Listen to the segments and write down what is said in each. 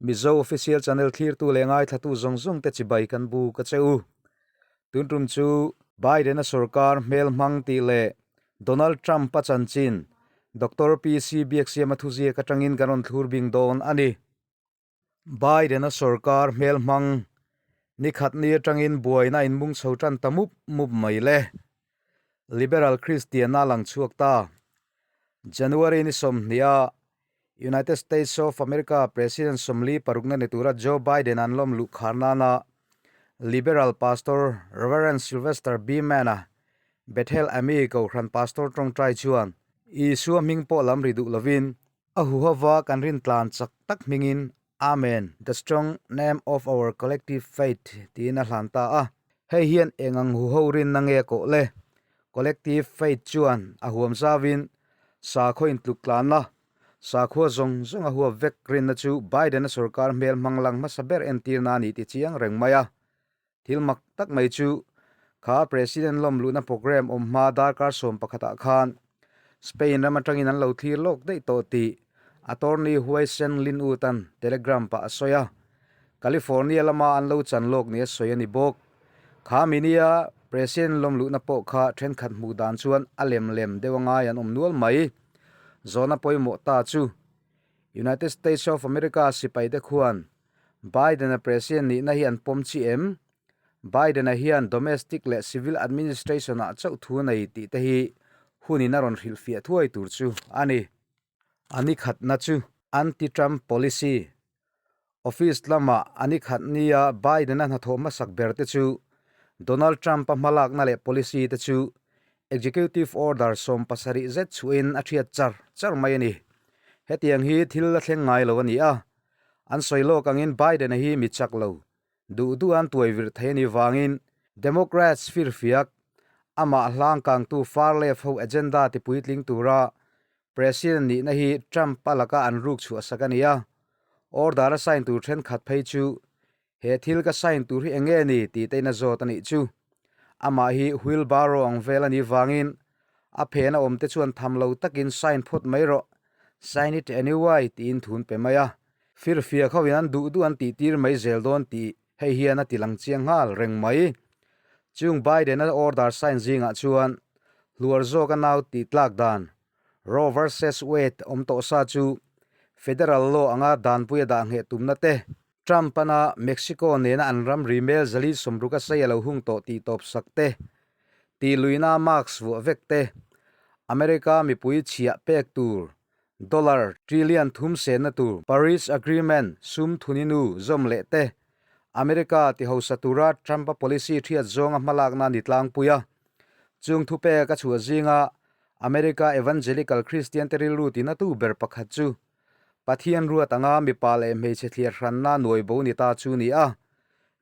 Mizo Official Channel thlirtu leh ngaithlatu zawng zawng te chibai kan bu ka che u. Tun tum chu Biden-a sorkar hmel hmang tih leh Donald Trump-a chanchin Doctor PC Biaksiama thuziak atangin kan rawn thlur bing dawn a ni. Biden-a sorkar hmel hmang nikhat ni atangin buaina inmung chho tan ta mup mup mai le. Liberal Christian-a lang chhuak ta. January ni 20 a United States of America President 46na ni tura Joe Biden an lawm luh khar nana Liberal Pastor Reverend Sylvester B. Mann-a Bethel AME Kohhran Pastor tawngtai chuan Isua hming pawh lam ri duh lovin a huhova kan rin tlan chak tak hmingin Amen, the strong name of our collective faith tiin a hlan ta a. Hei hian eng ang huho rinna nge kawh le? Collective faith chuan a huam zauvin sakhaw intluk tlanna, sakhua zawng zawng a huap vek rinna chu Biden-a sorkar hmel hmang lang hmasa ber entirna a ni ti chiang reng mai a. Thil mak tak mai chu kha President lawm luhna programme awm hma darkar 11 ah khan Spain ram atangin an lo thlir lawk daih tawh tih attorney Huaisen Lin Ut-a'n Telegram pah a sawi a. California lama an lo chan lawk ni a sawi a ni bawk. Kha minia President lawm luhna pawh kha thenkhat hmuh dan chuan a lem lem deuh a ngai an awm nual mai. Zawhna pawimawh ta chu United States of America sipaite khuan Biden-a President nihna hi an pawm chi em? Biden-a hian domestic leh civil administration-ah chauh thu nei tih te hi hunin a rawn hrilhfiah thuai tur chu a ni. A ni khatna chu anti-Trump policy. Office lama a ni khat nia Biden-a hnathawh hmasak ber te chu Donald Trump-a hmalakna leh policy te chu Executive Order 70 zet chhuahin a thiat char char mai a ni. Hetiang hi thil la thleng ngai lo a ni a, An sawi lawk angin Biden-a hi mi chak lo, duh duh an tuai vir thei a nih vangin Democrats firfiak, amah hlang kangtu far left ho agenda ti puitling tura President nihna hi Trump-a laka an ruk chhuah sak a ni a. Order a sign tur thenkhat phei chu he thil ka sign tur hi eng nge ni tih te in a zawt a nih chu. Amah hi wheelbarrow ang vel a nih vangin a phena awm te chuan tham lo takin sign phawt mai rawh, sign it anyway tiin thun pe mai a. Firfiak ho in an duh duh an tih tir mai zel dawn tih hei hian a ti lang chiang nghal reng mai. Chung Biden-a order sign zingah chuan hluar zawk a nau tih tlak dan Roe versus Wade awm tawh sa chu federal law anga danpui a dah ngheh tumna te, Trump-ana Mexico nena an ramri mel 460 a sei a lo hung tawh tih tawp sak te, tih luihna mask vuah vek te, America mipui chhiah pek tur dollar trillion thum senna tur Paris Agreement sum thuninu zawm leh te, America ti hausa tura Trump-a policy thiat zawnga hmalakna ni tlangpui a. Chung thupek a chhuah zinga America Evangelical Christian te rilru tinatu ber pakhat chu Pathian ruat anga mipa leh hmeichhe thliar hranna nuai bo ni ta chu ni a.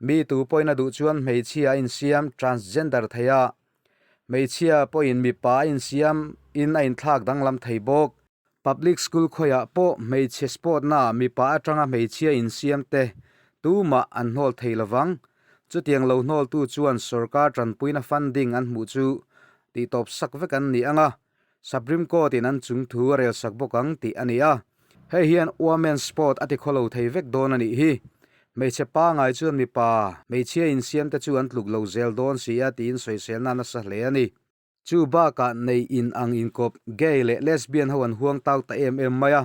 Mi tu pawhin a duh chuan hmeichhia a insiam transgender thei a, hmeichhia pawhin mipa a insiam in a inthlak danglam thei bawk. Public school khawiah pawh hmeichhe sport naah mipa atanga hmeichhia insiam te tumah an hnawl thei lovang. Chutiang lo hnawltu chuan sorkar tanpuina funding an hmuh chu tihtawp sak vek an ni ang a, Supreme Court in an chung thu a rel sak bawk ang tih a ni a. Hei hian Women's Sport a ti khawlo thei vek dawn a nih hi. Hmeichhe pangai chuan mipa, hmeichhia insiam te chu an tluk lo zel dawn si a tiin sawiselna nasa hle a ni. Chu bakah nei in ang inkawp gay leh lesbian ho an huang tau ta em em mai a.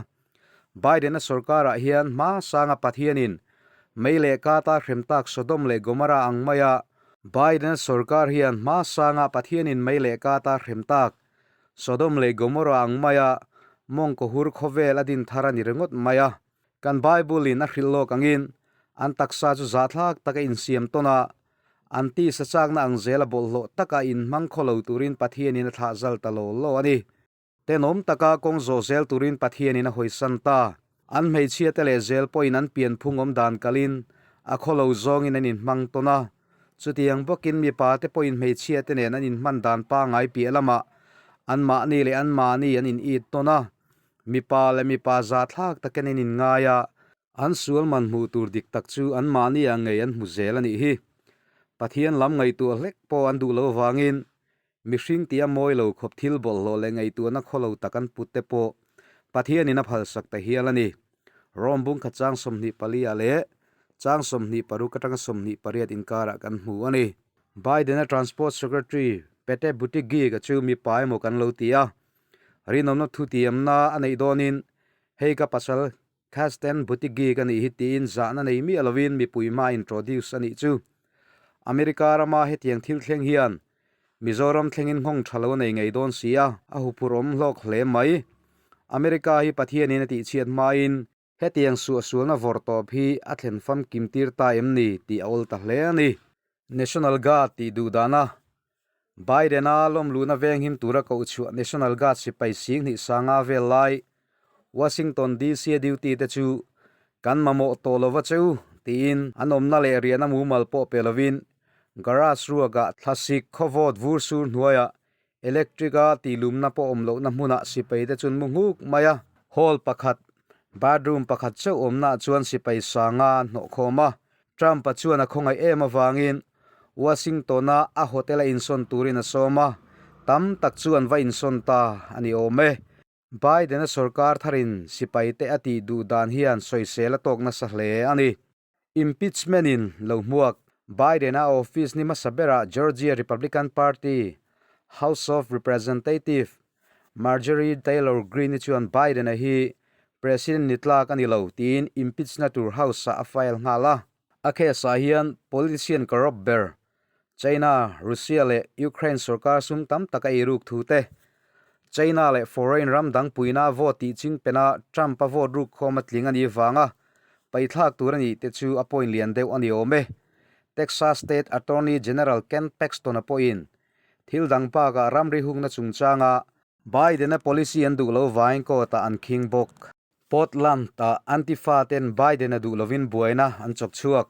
Biden-a sorkarah hian hma sanga Pathianin mei leh kata hrem tak Sodom leh Gomorrah ang maia Biden-a sorkar hian hma sanga Pathianin mei leh kata hrem tak Sodom leh Gomorrah ang maia mawngkaw hur khawvel a din thar a ni ringawt mai a. Kan Bible-in a hrilh lawk angin an taksa chu zahthlak taka insiam tawn a, an tisa chakna ang zela bawlhhlawh taka inhmang khaw lo turin Pathianin a thlah zal ta law law a ni. Tenawm taka kawng zawh zel turin Pathianin a hawisan ta. An hmeichhia te leh zel pawhin an pianphung awm dan kalin a khawlo zawngin an inhmang tawn a. Chutiang bawkin mipa te pawhin hmeichhia te nen an inhman dan pangngai piah lamah anmahni leh anmahni an in it tawn a. Mipa leh mipa zahthlak takin an inngai a. An sual man hmuh tur dik tak chu anmahni ah ngei an hmu zel a nih hi. Pathian lam ngaihtuah hlek pawh an duh lo avangin Mihring tia mawi lo khawp thil bawlhhlawh leh ngaihtuahna khaw lo tak an put te pawh Pathianin a phalsak ta hial a ni. Rom bung khat chang 24 ah leh chang 26 atanga 28 inkarah kan hmu a ni. Biden-a Transport Secretary Pete Buttigieg-a chu mipa emaw kan lo ti a, rinawmna thutiamna a neih dawnin hei ka pasal Chasten Buttigieg a nih hi tiin zahna nei miah lovin mipui hma introduce a nih chu. America rama hetiang thil thleng hian Mizoram thlengin nghawng tha lo a nei ngei dawn si a, a huphurhawm hlawk hle mai. America hi Pathianin a tihchhiat hmain hetiang suahsualna vawrh tawp hi a thlen famkim tir ta em ni tih a awl ta hle a ni. National Guard tih duh dana Biden-a lawmluhna venghim tura kohchhuah National Guard sipai 20 sanga vel lai Washington DC-a duty te chu kan mamawh tawh lova cheu tiin an awmna leh riahna mumal pawh pe lovin garage ruakah thlasik khawvawt vur sur hnuaiah electric-a tihlumna pawh awm lohna hmunah sipai te chun mu nghuk mai a. Hall pakhat, bathroom pakhat chauh awmnaah chuan sipai sanga hnawh khawm a. Trump-a chuan a khawngaih em avangin Washington-a a hotel-a insawn turin a sawm a, tam tak chu an va insawn ta a ni awm e. Biden-a sorkar tharin sipaite a tih duh dan hian sawisel a tawk nasa hle a ni. Impeachment-in lo hmuak Biden-a office ni hmasa berah Georgia Republican Party House of Representative Marjorie Taylor Greene chuan Biden-a hi President ni tlak a ni lo tiin impeach-na tur House-ah a file nghal a. A case-ah hian politician corrupt ber China, Russia leh Ukraine sorkar sum tam tak a eiruk thu te, China leh foreign ram dang puina vote tih ching pena Trump-a vote ruk khawm a tling a nih vanga paithlak tur a nih te chu a point lian deuh a ni awm e. Texas State Attorney General Ken Paxton-a pawhin Thil dang bakah ramri hungna chungchanga Biden-a policy an duh lo vangin court-ah an khing bawk. Portland-ah Antifa ten Biden-a duh lovin buaina an chawk chhuak.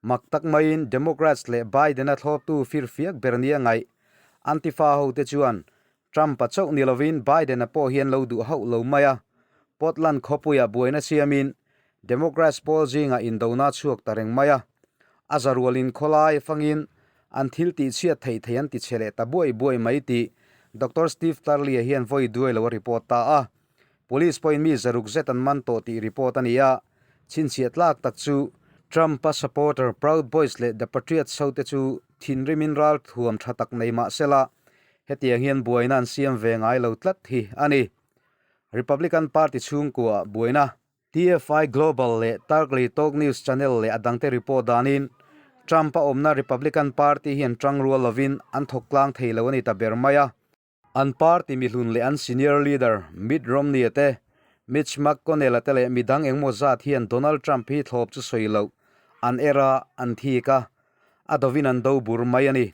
Mak tak maiin Democrats leh Biden-a thlawptu firfiak ber nia ngaih Antifa hote chuan Trump-a chauh ni lovin Biden-a pawh hi an lo duh hauh lo mai a. Portland khawpuiah buaina siamin Democrats pawl zingah indona chhuak ta reng mai a. A zarualin khawlai fangin an thil tihchhiat theih thei an tichhe leh ta buai buai mai tih Doctor Steve Turley-a hian vawi duai lo a report ta a. Police pawhin mi zaruk zet an man tawh tih report a ni a. Chhinchhiah tlak tak chu Trump-a supporter Proud Boys leh The Patriots hote chu thinrimin ral thuam tha tak nei mah sela hetiang hian buaina an siam ve ngai lo tlat hi a ni. Republican Party chhungkua buaina TFI Global leh Tarkli Talk News Channel leh a dangte report danin Trump-a awmna Republican Party hi an tang rual lovin an thawk tlang thei lo a ni ta ber mai a. An party mihlun leh an senior leader Mitt Romney-a te, Mitch McConnell-a te leh midang engmaw zat hian Donald Trump hi thlawp chu sawi loh an er a, an thik a, a dovin an do bur mai a ni.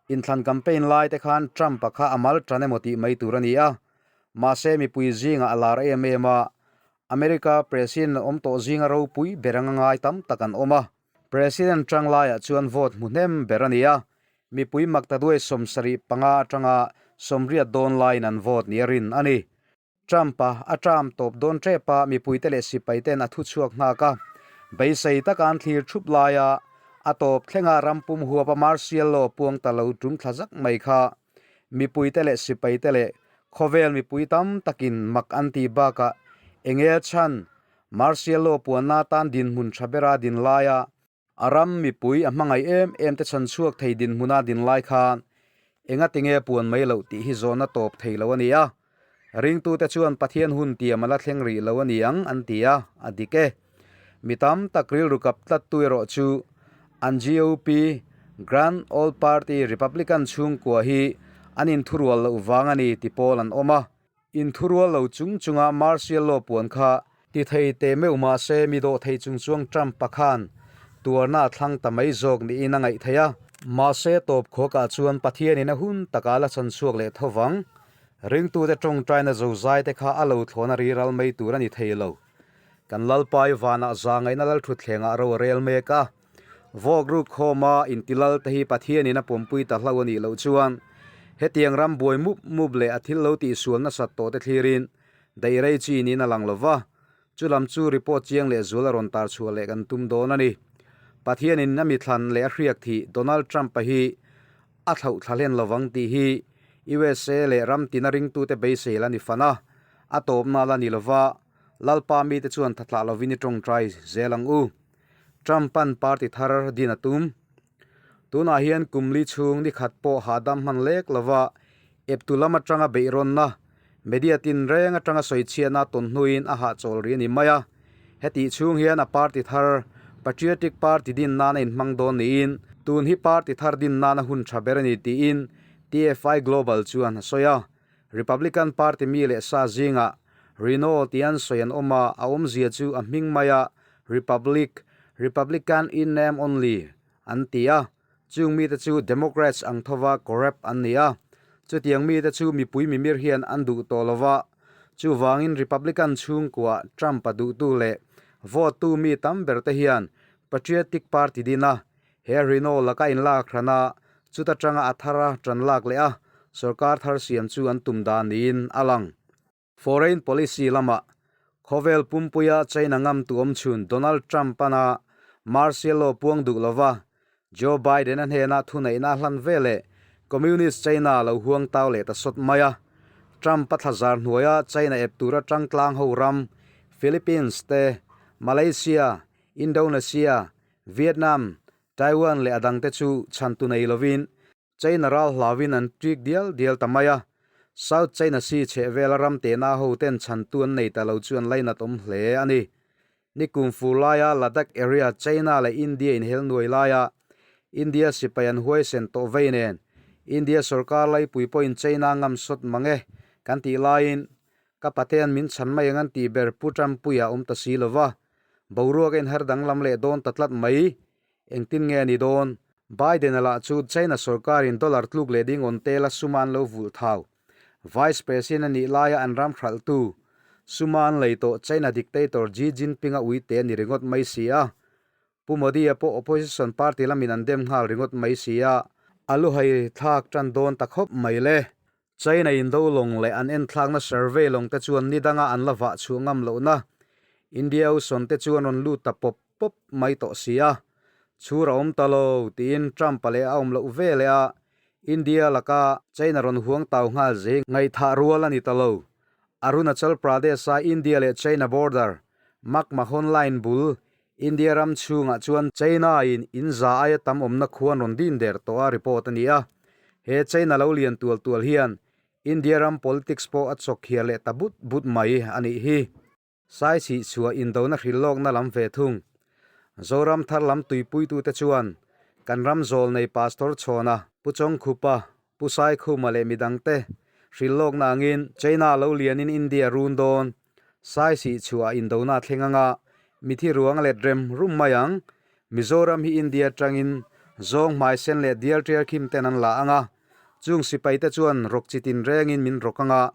Inthlan campaign lai te khan Trump-a kha a mal tan emaw tih mai tur a ni a, mahse mipui zingah a lar em em a, America President awm tawh zinga ropui ber anga ngai tam tak an awm a. President tang laiah chuan vote hmu hnem ber a ni a, mipui maktaduai 75 atanga 80 dawn laiin an vote nia rin a ni. Trump-a a term tawp dawn tep a, mipuite leh sipaiten a thuchhuak nghak a, beisei taka an thlir thup laia a tawp thlenga rampum huapa martial law puang ta lo tum thla zak mai kha Mipuite leh sipaite leh khawvel mipui tam takin mak an tih bakah enge chhan martial law puanna atan dinhmun tha bera din laia a ram mipui a hmangaih em em te chhan chhuak thei dinhmuna din lai khan enga tinge puan mai loh tih hi zawhna tawp thei lo a ni a. Ringtute chuan Pathian hun tiam a la thleng rih lo a ni ang an ti a, a dik e. Mi tam tak rilru kap tlattu erawh chu an GOP, Grand Old Party, Republican chhungkua hi an inthurual loh vang a ni ti pawl an awm a. Inthurual lo chung chunga martial law puan kha ti thei teh meuh mah se mi dawh thei chung chuang Trump-a khan tuarna a thlang ta mai zawk niin a ngaih theih a. Mahse tawp khuakah chuan Pathianin a hun takah la chhan chhuak leh tho vang. Ringtute tawngtaina zozai te kha a lo thlawn a riral mai tur a ni thei lo. Kan Lalpai vanah zangaihna lalthutthlengah ro a rel mek a. Vawk ruk khawma intilal te hi Pathianin a pawmpui ta hlo a nih loh chuan hetiang ram buai mup mup leh a thil lo tihsual nasat tawh te thlirin daih rei chi niin a lang lo va, chulam chu report chiang leh zual a rawn tar chhuah leh kan tum dawn a ni. Pathianin a mithlan leh a hriak thih Donald Trump-a hi a thlauh thla hlen lovang tih hi USA leh ram tina ringtute beisei la ni fan a, a tawpna la ni lova. Lalpa mite chuan thatlah lovin i tawngtai zel ang u. Trump-a'n party thar din a tum. Tunah hian kum li chhung ni khat pawh hahdam hman lek lova eptu lam atanga beihrawnna, media tinreng atanga sawichhiatna tawn hnuin a hahchawl rih a ni mai a. Hetih chhung hian a party thar, Patriotic Party din nan a inhmang dawn niin tun hi party thar din nana hun tha ber a ni tiin TFI Global chuan a sawi a. Republican Party mi leh sa zingah Reno tih an sawi an awm a, a awmzia chu a hming maia Republic, Republican in name only, an ti a. Chung mite chu Democrats ang thova corrupt an ni a. Chutiang mite chu mipui mimir hian an duh tawh lo va. Chuvangin Republican chhungkua Trump-a duhtu leh vote-tu mi tam berte hian Patriotic Party din a, He Reno laka inlak hrana chuta tanga a thara tan lak leh a sorkar thar siam chu an tum dan niin a lang. Foreign policy lamah khawvel pumpuia China ngam tu awm chhun Donald Trump-ana martial law puang duh lova Joe Biden-a hnena thuneihna a hlan ve leh Communist China lo huang tau leh ta sawt mai a. Trump-a thlazar hnuaia China ep tura tangtlang ho ram Philippines te, Malaysia, Indonesia, Vietnam, Taiwan leh a dangte chu chhantu nei lovin China ral hlauin an ṭik dial dial ta mai a. South China Sea chhehvela ram tehna hoten chhantu an nei ta lo chu an lainat awm hle a ni. Nikum fu laia Ladakh area China leh India inhel nuai laia India sipai an huaisen tawh vei nen India sorkar laipui pawhin China ngam sawt mang e kan tih laiin ka patean min chhan mai ang an tih ber Pu Trump-puia awm ta si lova. Boruak a inher danglam leh dawn ta tlat mai. Engtin nge a ni dawn? Biden-a lah chu China sorkarin dollar tluk leh ding awn tela suma an lo vulh thau. Vice President a nih laia an ram hralhtu, suma an lei tawh China dictator Xi Jinping-a uite a ni ringawt mai si a. Pu Modi-a pawh opposition party lamin an dem nghal ringawt mai si a. A luhai thlak tan dawn ta khawp mai le. China indo lawng leh an enthlakna survey lawng te chuan ni danga an la vah chhuah ngam lohna India Ocean te chu an rawn lut ta pawp pawp mai tawh si a. Chhur a awm ta lo tiin Trump-a leh a awm loh ve leh a India laka China rawn huang tau nghal zing ngaihthah rual a ni ta lo. Arunachal Pradesh-a India leh China border McMahon Line bul India ram chhungah chuan China-in in za aia tam awmna khua an rawn din der tawh a report a ni a. He China lo lian tual tual hian India ram politics pawh a chawk hiar leh ta but but mai a nih hi. Sai chhih chhuah indona hrilh lawkna lam ve thung. Zoram thar lam tuipuitute chuan kan ram zawl nei Pastor Chhawna, Pu Chawngkhupa, Pu Saikhuma leh midangte hrilh lawkna angin China lo lianin India run dawn Sai sih chhuah indona thleng anga mithi ruang let rem rum mai ang. Mizoram hi India atangin zawng hmaisen leh dial tial khim ten an la anga, chung sipai te chuan rawk chi tin rengin min rawk anga,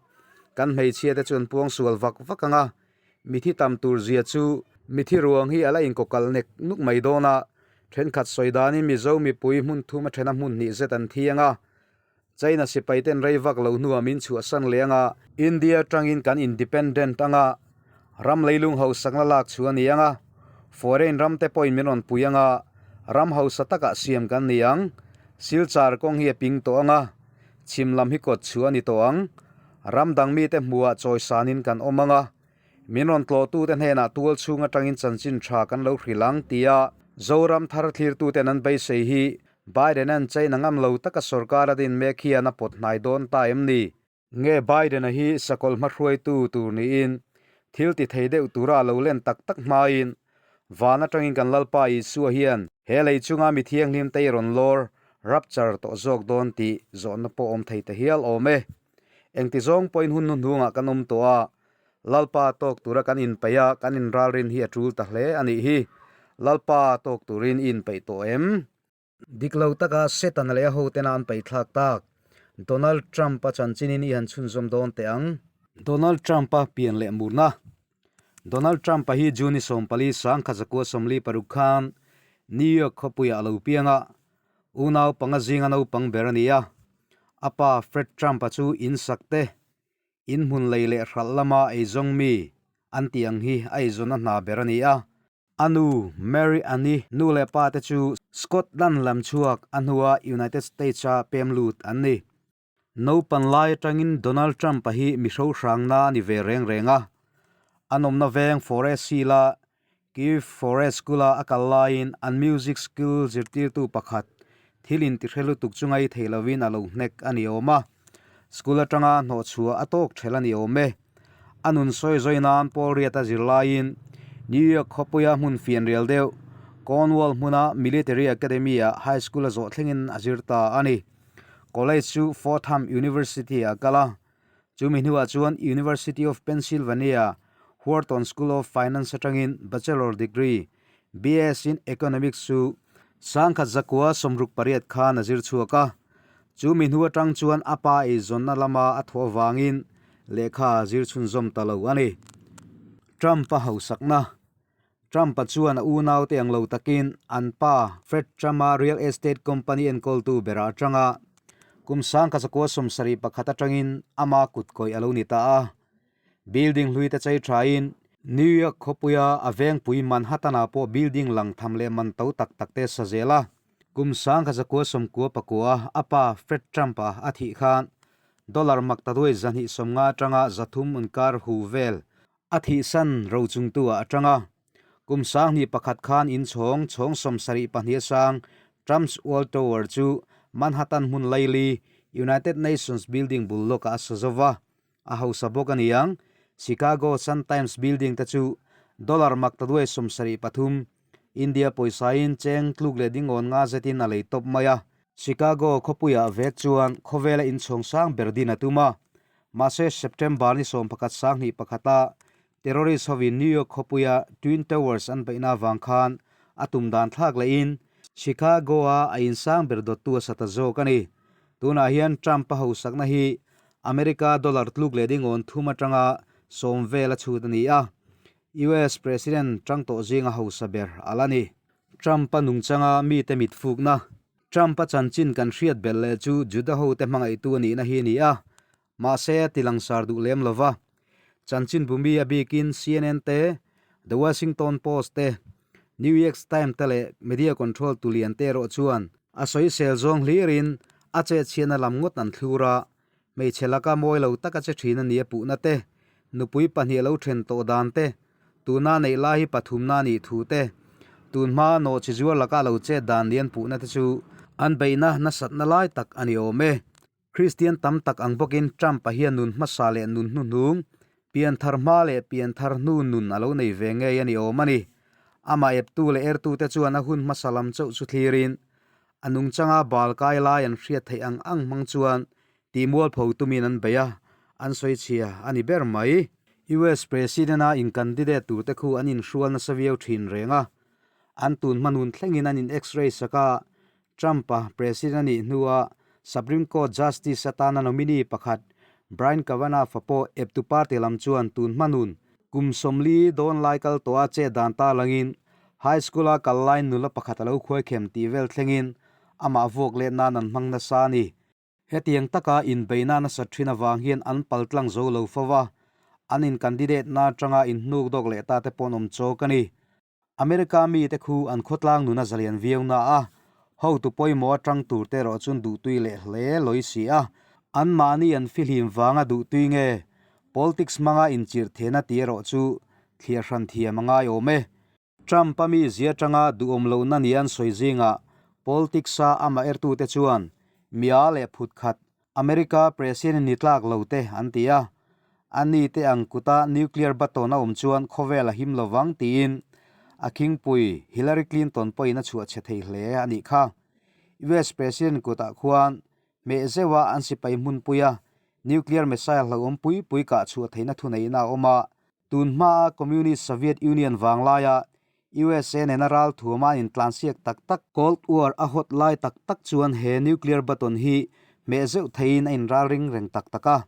kan hmeichhia te chuan puang sual vak vak anga, mithi tam tur zia chu mithi ruang hi a la inkawkalh nek nuk mai dawn a, thenkhat sawi danin Mizo mipui hmun thum a thena hmun hnih zet an thi anga, China sipai ten rei vak lo hnuah min chhuahsan leh anga, India atangin kan independent anga, ram leilung hausakna lak chu a ni anga, foreign ram te pawhin min rawn pui anga, ram hausa takah siam kan ni ang, Silchar kawng hi a ping tawh anga, chhim lam hi kawt chu a ni tawh ang, ram dang mite hmuhah chawisanin kan awm anga, Min rawn tlawhtute hnenah tual chhung atangin chanchin tha kan lo hrilh ang tia Zoram thar thlirtuten an beisei hi Biden-a'n China ngam lo taka sorkar a din mek hian a pawt hnai dawn ta em ni? Nge Biden-a hi sakawlh hmahruaitu tur niin thil ti thei deuh tura a lo len tak tak hmain van atangin kan Lalpa Isua hian he lei chunga mi thianghlim te i rawn lawr rapture tawh zawk dawn tih zawhna pawh awm thei ta hial awm e. Engti zawng pawhin hun hnuhnungah kan awm tawh a, Lalpa tawk tura kan inpeih a, kan inralrin hi a tul ta hle a nih hi. Lalpa tawk turin i inpeih tawh em? Dik lo taka Setana leh a hotena an peih thlak tak Donald Trump-a chanchinin i han chhunzawm dawn teh ang. Donald Trump-a pian leh murna Donald Trump-a hi June 14 1946 khan New York khawpuiah a lo piang a, unau panga zinga naupang ber a ni a. A pa Fred Trump-a chu in sak te, in hmun lei leh hralh lama eizawng mi an tih ang hi a eizawn a hna ber a ni a. A nu Mary Ann-i nu leh pa te chu Scotland lam chhuak a hnua United States-a pem lut an ni. Naupan lai atangin Donald Trump-a hi mi hrohrangna a ni ve reng reng a. An awmna veng Forest Hill-a Kew Forest School-a a kal laiin an music school zirtirtu pakhat thil intihre lutuk chu ngai thei lovin a lo hnek a ni awm a. School atanga hnawhchhuah a tawk ṭhelh a ni awm e. A nun sawi zawi nan Paul Riata zir laiin New York khawpuia hmun fianrial deuh Cornwall hmuna Military Academy-ah high school a zawh thlengin a zir ta a ni. College chu Fordham University-ah a kal a. Chumi hnuah chuan University of Pennsylvania, Wharton School of Finance atangin Bachelor degree, BS in Economics chu sangkhat zakua 68 khan a zir chhuak a. Chumi hnu atang chuan a pa eizawnna lama a thawh avangin lehkha a zir chhunzawm ta lo a ni. Trump-a hausakna Trump-a chuan a unaute ang lo takin an pa Fred Trump-a real estate company enkawltu berah atanga kum 1971 atangin ama kutkawih a lo ni ta a. Building hlui te chei thain New York khawpuia a vengpui Manhattan-ah pawh building lang tham leh man to tak tak te sa zel a. Kum 1999 a pa Fred Trump-a a thih khan dollar maktaduai 250 atanga 300 inkar hu vel A thihsan rochungtu ah a tang a. Kum 2001 khan inchhawng chhawng 72 sang Trump's World Tower chu Manhattan hmun laili United Nations Building bul lawkah a sa zo va. A hausa bawk a ni ang. Chicago Sun-Times Building te chu dollar maktaduai 73, India pawisain cheng tluk leh dingawn nga zetin a lei tawp mai a. Chicago khawpuiah vek chuan khawvela inchhawng sang ber din a tum a. Mahse, September ni 11 21 a terrorist hovin New York khawpuia Twin Towers an beihna avang khan a tum dan thlak lehin Chicago-a a insang ber dawttu a sa ta zawk a ni. Tunah hian Trump-a hausakna hi America dollar tluk leh dingawn thum atanga sawm vel a chhut a ni a, US President tang tawh zinga hausa ber a la ni. Trump-a nungchanga mite mitfukna Trump-a chanchin kan hriat belh leh chu Juda hote hmangaihtu a nihna hi a ni a, mahse a ti langsar duh lem lo va. Chanchin bumi a bikin CNN te, The Washington Post te, New York Times te leh media control tu lian te erawh chuan a sawisel zawng hlirin a chetchhiatna lam ngawt an thlur a, hmeichhe laka mawi lo taka che thin a ni a puhna te, nupui pahnih lo then tawh dan te, tuna neih lai hi pathumna a nih thu te, tun hma nawhchi zuar laka lo chet dan ni an puhna te chu an beihna nasatna lai tak a ni awm e. Kristian tam tak ang bawkin Trump-a hian nun hmasa leh nun hnuhnung, pianthar hma leh pianthar hnu nun a lo nei ve ngei a ni awm a ni. Amah eptu leh ertute chuan a hun hmasa lam chauh chu thlirin A nungchanga bal kai lai an hriat theih ang ang hmang chuan tihmualpho tumin an bei a, an sawi chhia a ni ber mai. US President-a in-candidate turte khu an inhrual nasa viau thin reng a, an tun hmanun thlengin an in-x-ray sak a, Trump-a President a nih hnua Supreme Court Justice atana nominee pakhat Bryan Kavanaugh-a pawh eptu party lam chuan tun hmanun Kum 40 dawn lai kal tawh a chet dan ta langin high school a kal laiin nula pakhat a lo khuai khem tih vel thlengin amah vuak let nan an hmang nasa a ni. Hetiang taka inbeihna nasat thin avang hian an pal tlang zo lo fo va, an in candidate na atanga inhnuk dawk leh ta te pawh an awm chawk a ni. America mite khu an khawtlang nuna zalian viau na a, hotu pawimawh atang tur te erawh chuan duhtui leh hle lawi si a, anmahni an fihlim vanga duhtui nge politics hmanga inchirh thehna tih erawh chu thliah hran thiam a ngai awm e. Trump-a mi zia atanga duhawm lohna nia an sawi zingah politics-a amah ertute chuan mia leh phut khat America President ni tlak lo te an ti a, a ni te ang kuta nuclear button a awm chuan khawvel a him lovang tiin a khingpui Hillary Clinton pawhin a chhuah chhe thei hle a nih kha. US President kutah khuan hmeh zeuha an sipai hmunpuia nuclear missile hlauhawm pui pui kah chhuah theihna thuneihna a awm a, Tun hmaa Communist Soviet Union vanglaia USA nena ral thuama an intlansiak tak tak, Cold War a hawt lai tak tak chuan he nuclear button hi hmeh zeuh theiin a inralring reng tak tak a.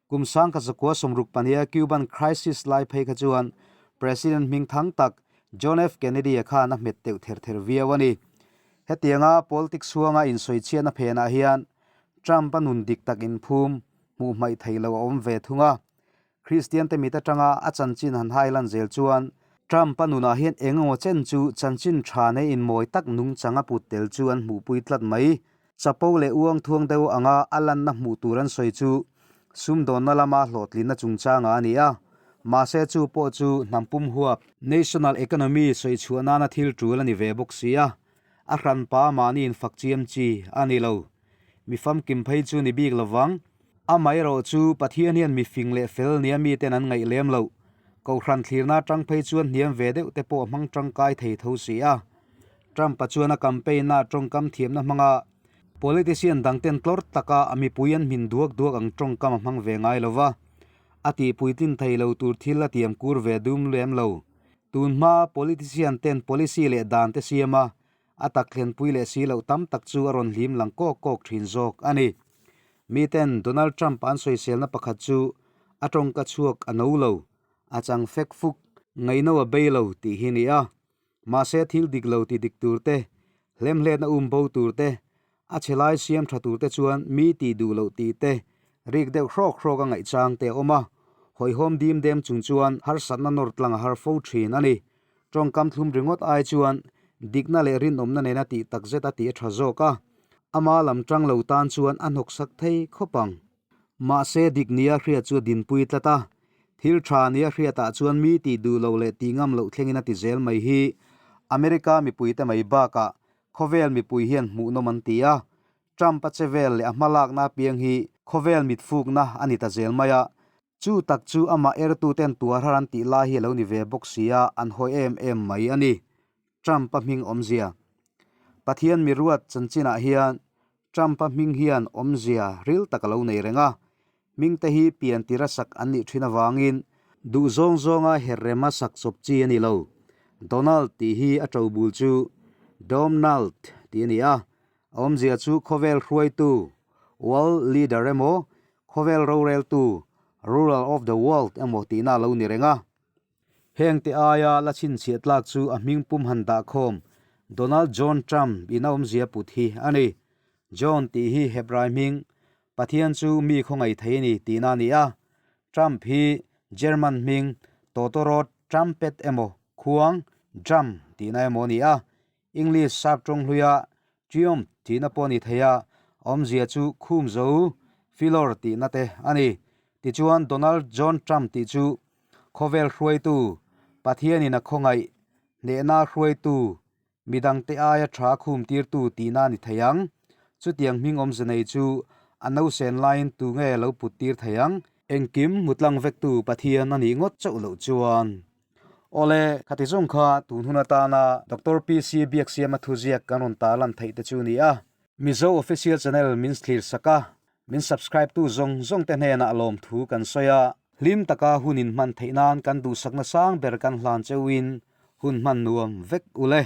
Kum 1964 Cuban Crisis lai phei kha chuan President hmingthang tak John F. Kennedy-a khan a hmet teuh ther ther viau a ni. Hetianga politics huanga insawichhiatna phenah hian Trump-a nun dik tak inphum hmuh hmaih theih loh a awm ve thung a. Kristian te mit atanga a chanchin han hai lan zel chuan Trump-a nunah hian eng emaw chen chu chanchin tha nei inmawi tak nungchang a put tel chu an hmuhpui tlat mai. Chapo leh uang thuang deuh anga a lanna hmuh tur an sawi chu sumdawnna lama hlawhtlinna chungchangah a ni a. Mahse chu pawh chu hnam pum huap, national economy, sawi chhuah nana thil tul a ni ve bawk si a, a hranpa mahni infak chiam chi a ni lo. Mi famkim phei chu ni bik lovang. Amaherawh chu Pathian hian mi fing leh fel nia miten an ngaih lem loh. Kohhran thlirna atang phei chuan hniam ve deuh te pawh a hmang tangkai thei tho si a. Trump-a chuan a campaign-a tawngkam thiamna hmanga politician dangten tlawr taka a mipui an hmin duak duak ang tawngkam a hmang ve ngai lo va, a tihpuitlin thei lo tur thil a tiam kur ve dum lem lo. Tun hma politician ten policy leh dan te siam a, a tak thlenpui leh si loh tam tak chu a rawn hlim lang kawk kawk thin zawk a ni. Miten Donald Trump an sawiselna pakhat chu a tawngka chhuak a no lo, a chang fek fuk, ngaihno a bei lo tih hi ni a. Mahse thil dik lo ti dik tur te, hlemhletna um bo tur te, a chhe lai siam tha tur te chuan mi tih duh loh tih te, rik deuh hrawk hrawk a ngaihchang te a awm a. Hawihhawm dim dem chung chuan harsatna nawr tlang a har fo thin a ni. Tawngkam thlum ringawt ai chuan dikna leh rinawmna nena tih takzet a tih a tha zawk a, ama lam tang lo tan chuan a hnawksak thei khawp ang. Mahse dik nia hriat chu a dinpui tlat a, thil tha nia hriatah chuan mi tih duh lo leh tih ngam loh thlengin a ti zel mai hi America mipuite mai bakah khawvel mipui hian hmuhnawm an ti a, Trump a che vel leh a hmalakna apiang hi khawvel mitfukna a ni ta zel mai a, Chu tak chu amah ertuten tuarhar an tih lai hi a lo ni ve bawk si a, an hawi em em mai a ni. Trump-a hming awmzia. Pathian miruat chanchinah hian Trump-a hming hian awmzia ril tak a lo nei reng a. Hmingte hi pian tira sak an nih thin avangin duh zawng zawnga herrema sak chawp chi a ni lo. Donald tih hi a ṭobul chu Domnald tih a ni a, A awmzia chu khawvel hruaitu, world leader, emaw, khawvel roreltu, ruler of the world, emaw tihna a lo ni reng a. Hengte aia la chhinchhiah tlak chu a hming pum han dah khawm Donald John Trump in a awmzia put hi a ni. John tih hi Hebrai hming, Pathian chu mi khawngaih thei a ni tihna a ni a. Trump hi German hming Totoro Trumpet emaw, khuang, drum, tihna emaw a ni a. English sap tawng hluia Triumph tihna pawh a ni thei a, awmzia chu khum zo, filawr tihna te a ni. Tichuan Donald John Trump tih chu khawvel hruaitu, Pathianin a khawngaih, hnehna hruaitu, midangte aia tha khum tirtu tihna a ni thei ang. Chutiang hming awmze nei chu a nausen laiin tu nge lo put tir thei ang? Engkim hmutlang vektu Pathian a nih ngawt chauh loh chuan Awle, khati zawng kha tun hun atana Doctor PC Biaksiama thuziak kan rawn tarlan theih te chu ni a. Mizo Official Channel min thlir sak a, min subscribe tu zawng zawng te hnenah lawmthu kan sawi a. Hlim taka hun in hman theih nan kan duhsakna sang ber kan hlan cheuhin hun hman nuam vek ule.